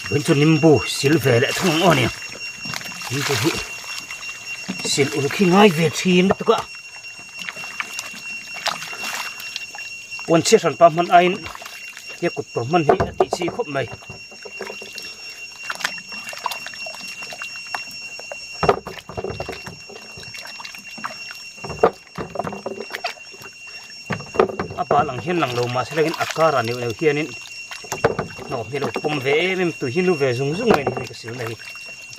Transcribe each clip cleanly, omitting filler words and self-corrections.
Vawiin chu nimbu sil ve leh thung ang aw nia nimbu hi sil uluk hi ngai ve thin lutuk a puan chhiat hran pa hman aiin he kut tur hman hi a tih chi khawp mai. A bal ang hian lang lo mahse lengin a kar ah neuh neuh hianin hnawh hi a lo pawm ve em em tui hi nu ve zung zung mai a ni hei ka sil na hi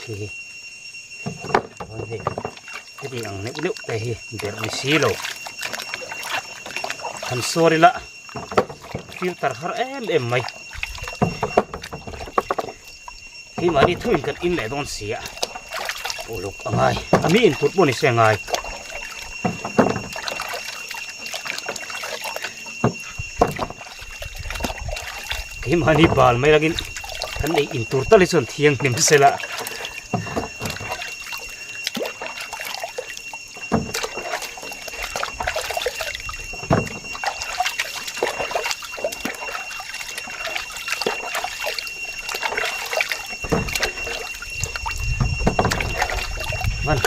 khi hi chuan hei heti ang neuh neuh te hi berh ni si lo han sawr ila filter har em em mai keimahni thuin kan in leh dawn si a uluk a ngai a mi input pawh ni se a ngai. Keimahni bal mai langin kan ei in tur tal hi chuan thianghlim sela. Vâng.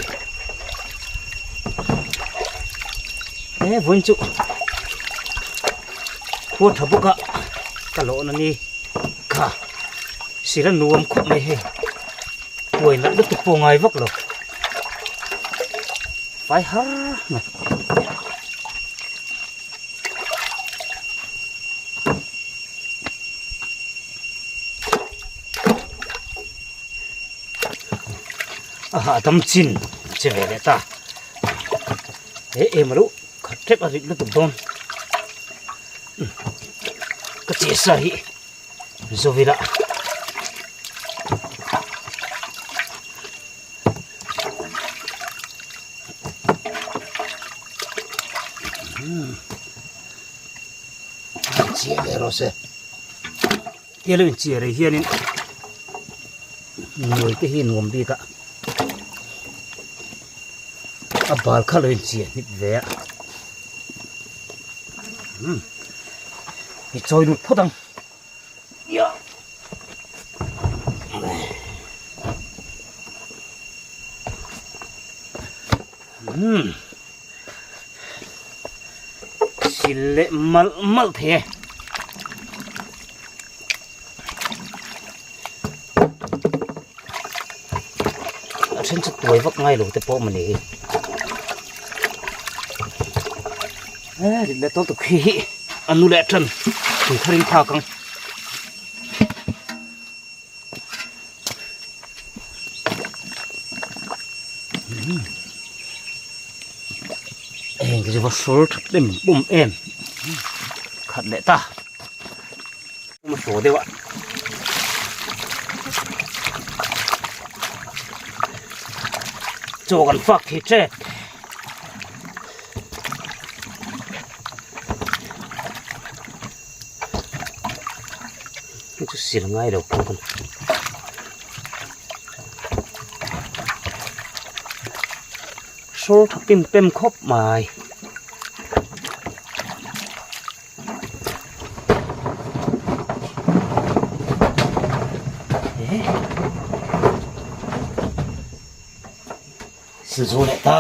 Ê, vun chu. Khua tha bawk a, ka lawh na ni kha sir a nuam khawp mai hei huai nalh lutuk pawh ngai vak lo fai har mai. A hahdam chin che ve leh ta e em alo khat tep a rit lutuk dawn ka che sa hi zovila chiah leh rawh se tia lo inchiah rei hianin nuai te hi nuam bik a a bal kha lo inchiah hnip ve a umm i chawi lut phawt ang umm sil leh malh malh thei e. A then chu tuai vak ngai lo te pawh mawni hi. E rit leh tawlh tuk hi hi a nu leh tan tui thar in phak ang. Heng te chu va hrawl that em bum em khat leh ta. A saw deuh a. Chaw kan fak thei tep. Hei chu sil ngai lo pawh kan hrawl tha pim pem khawp mai. Sil zo leh ta.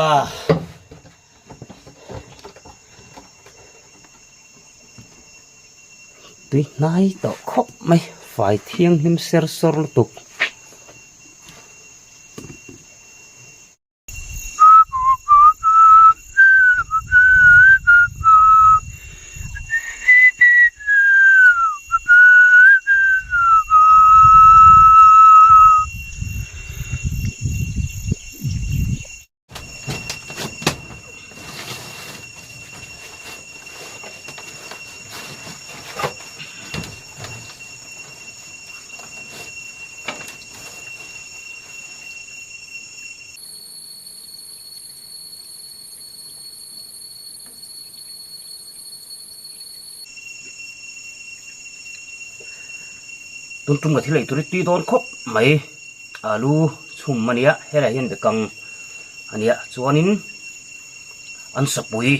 Tui hnai tawh khawp mai fai thianghlim ser sawr lutuk. Tun tum ka thil ei tur hi tui dawn khawp mai alu chhum a nia helaiah hian bekang a nia chuanin an sapui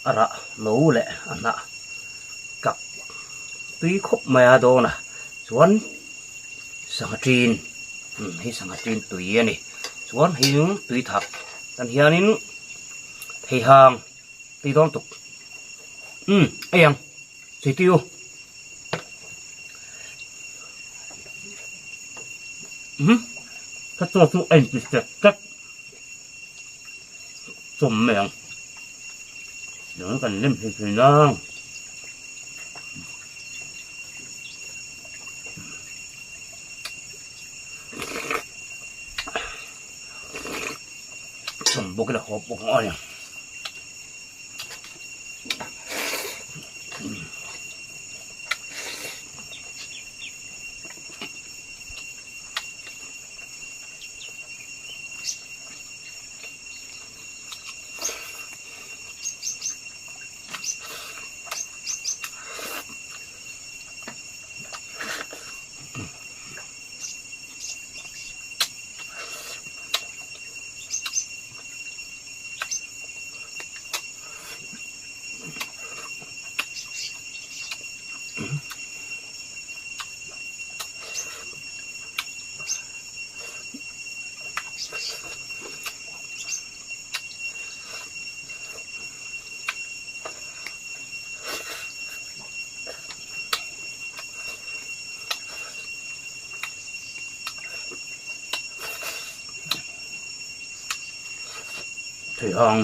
a rah no leh a hnah tlak tui khawp mai a dawn a. Chuan sangha ṭin umm hei sangha ṭin tui a ni. Chuan hei chu tui thak tan hianin theihang tui dawn tuk umm ei ang chhui tui u. Umm ka chaw chu a inti sek sek chawm mai ang tiang kan lem thei thei nang. Chawm bawk ila haw bawk ang a ni. Theihang.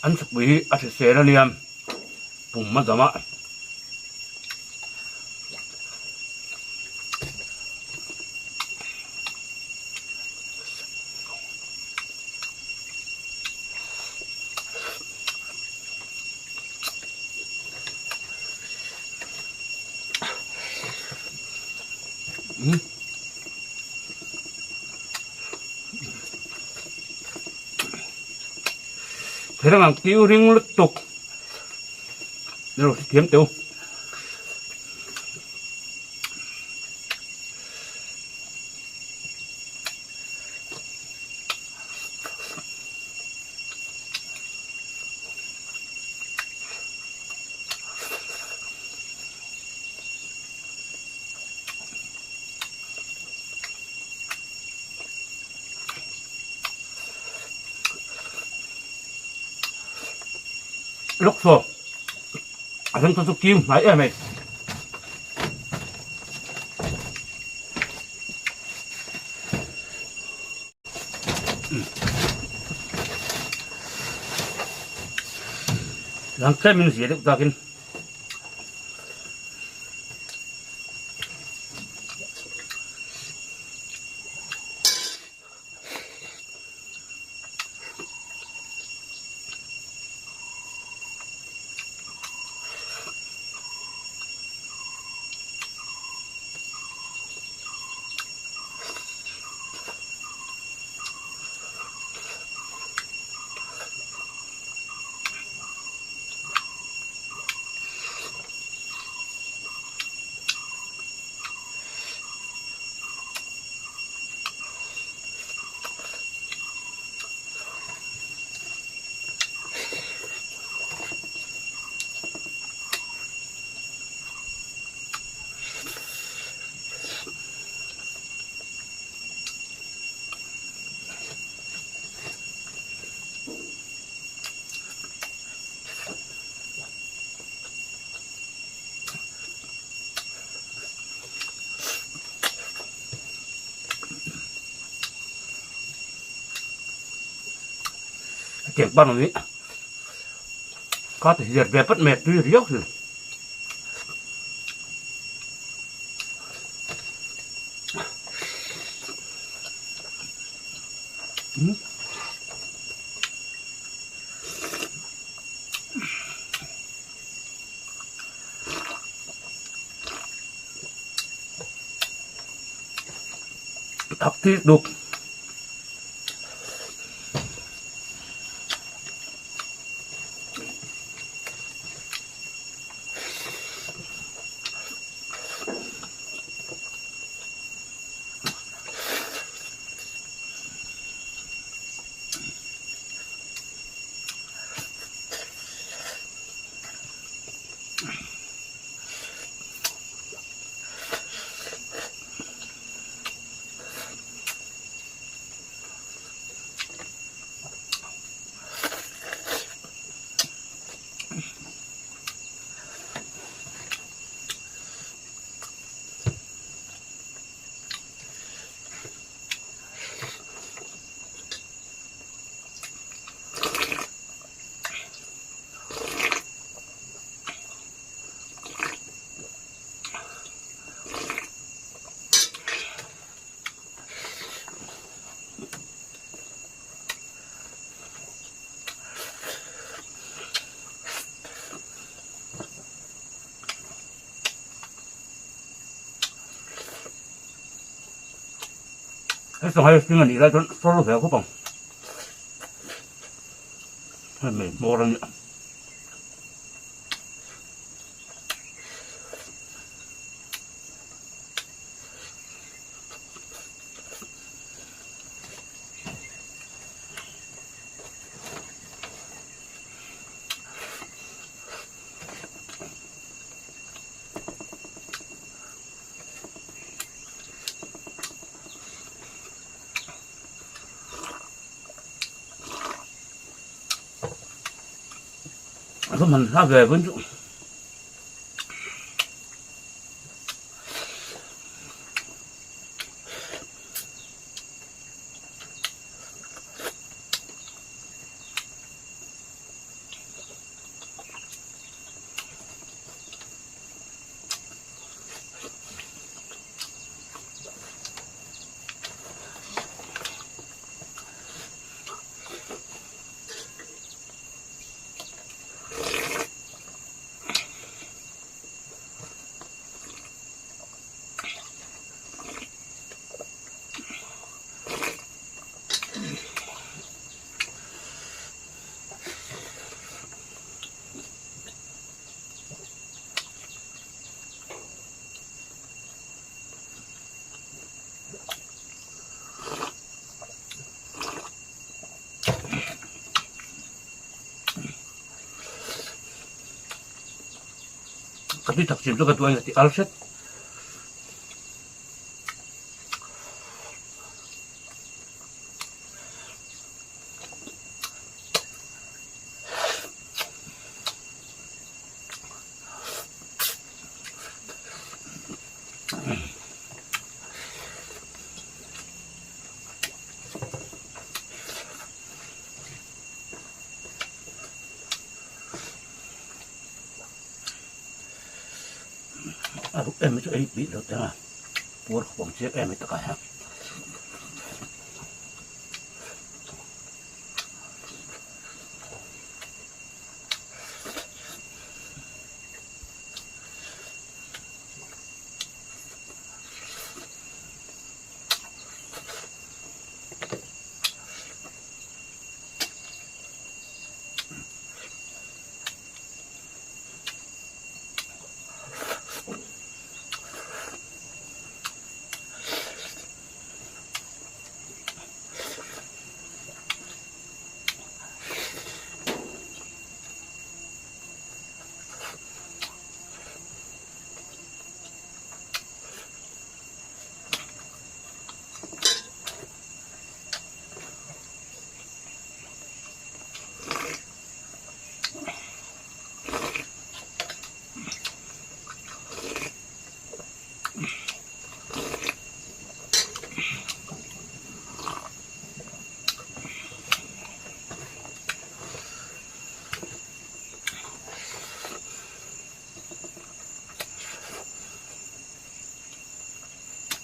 An chhukpui hi a hrisel a nia pum a dam a. Thế là tiêu riêng lứt tục rồi kiếm tiêu Lúc rồi a then chu kim hnai em mai. Lang tlem in zia deuh takin. Hetiang pan ang hi kha ti hliar ve pat mai a tui riau thin. Tak tih duk. Hei sangha hi hring a nih lai chuan sawr ve khawp ang hei mei hmawr a nia. A va man hla ve vun chu. Ka ti tak chin chu ka duai ka ti al hret. A ruk em hi chu ei bih lo teng a puar khawp ang chiang em hi takah hian.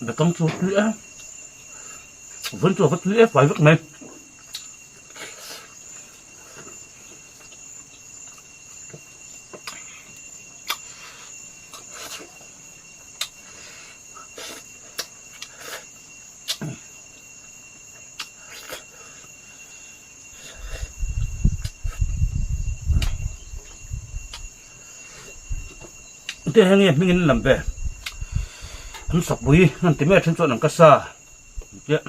Bekang chu tui e vawn chu a va tui e fai vek mai. Te heng nge hming in lam ve an sakpui an ti mai a then chuan an ka sa tia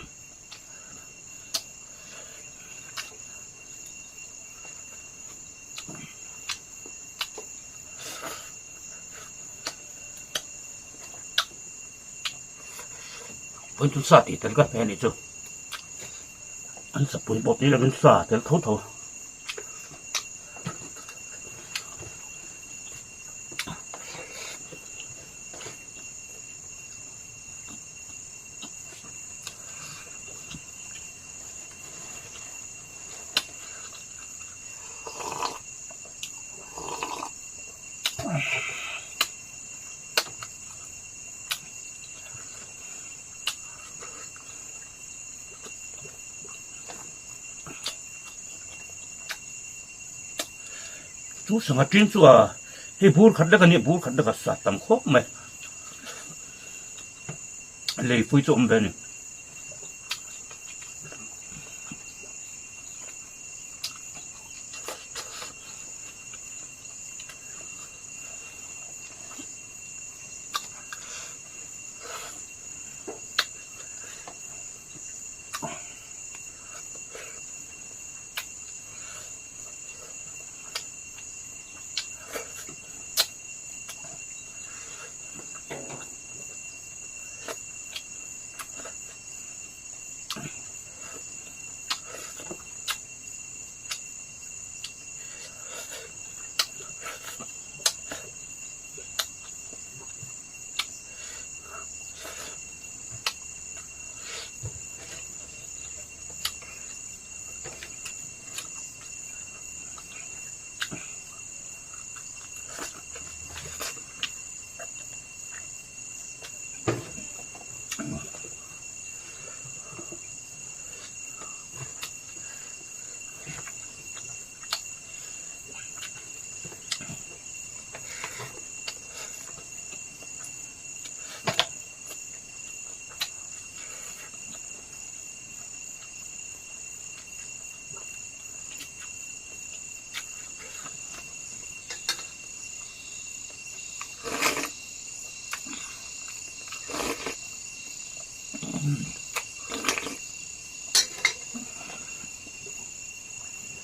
vawiin chu sa tih tel ka hmeh a nih chu an sakpui pawh tui lovin sa tel tho tho. Chu sangha ṭing chu a hei bur khat lek a nia bur khat lek a sa tam khawp mai lei pui chu a awm ve a ni.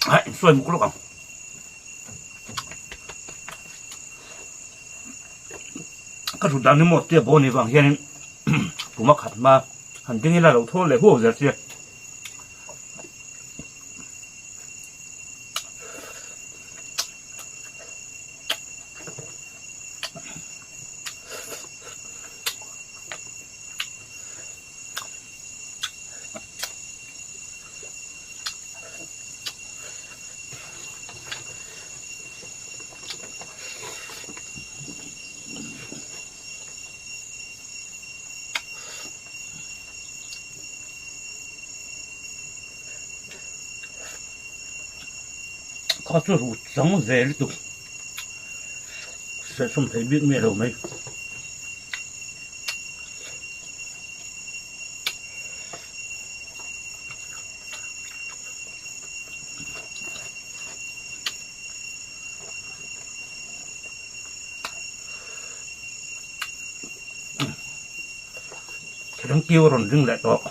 Ai sawi muk lawk ang. Ka thut dan hi maw tia baw ni vang hianin kum a khat hma han ding ila lo thawl leh huau zel sia. Kha chu ru chang ve lutuk sehsawm thei bik miah lo mai. Thil kiu a rawn ring leh tawh.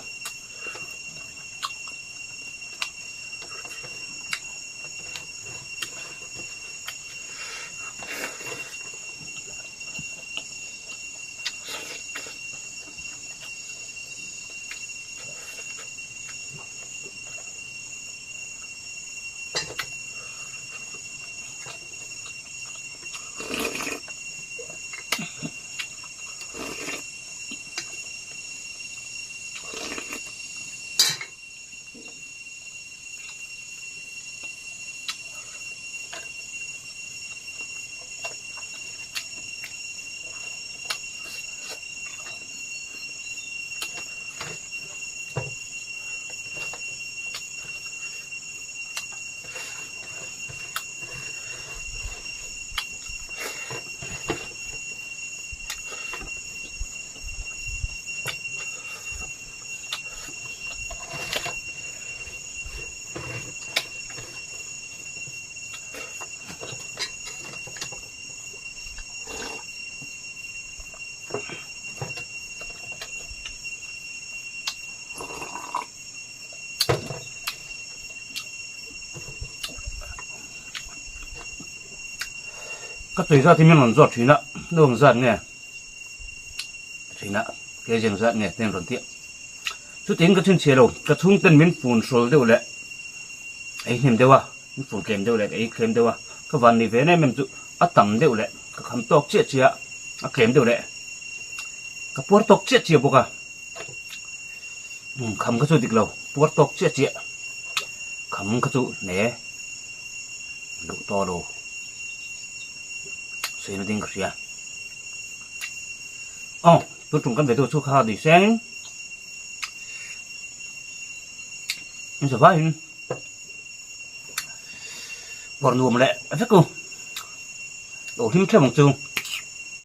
Ka tui zat hi min rawn zawt thin a, nu ang zat nge thin a, kg ang zat nge te an rawn ti a. Chutiin ka chhinchhiah lo, ka chhungten min fun hrawl deuh leh ei hnem deuh a, min fun tlem deuh leh ka ei tlem deuh a, ka van ni ve em em chu a tam deuh leh ka kham tawk chiah chiah a, a tlem deuh leh ka puar tawk chiah chiah bawk a, kham kha chu dik lo, puar tawk chiah chiah kham kha chu hne duh tawh lo. Sawi na ding ka hria. Aw, tun tum kan ve deuh chu kha ni seng. In zavaiin bawrh nuam leh vek u. Lo hlim theuh ang chu.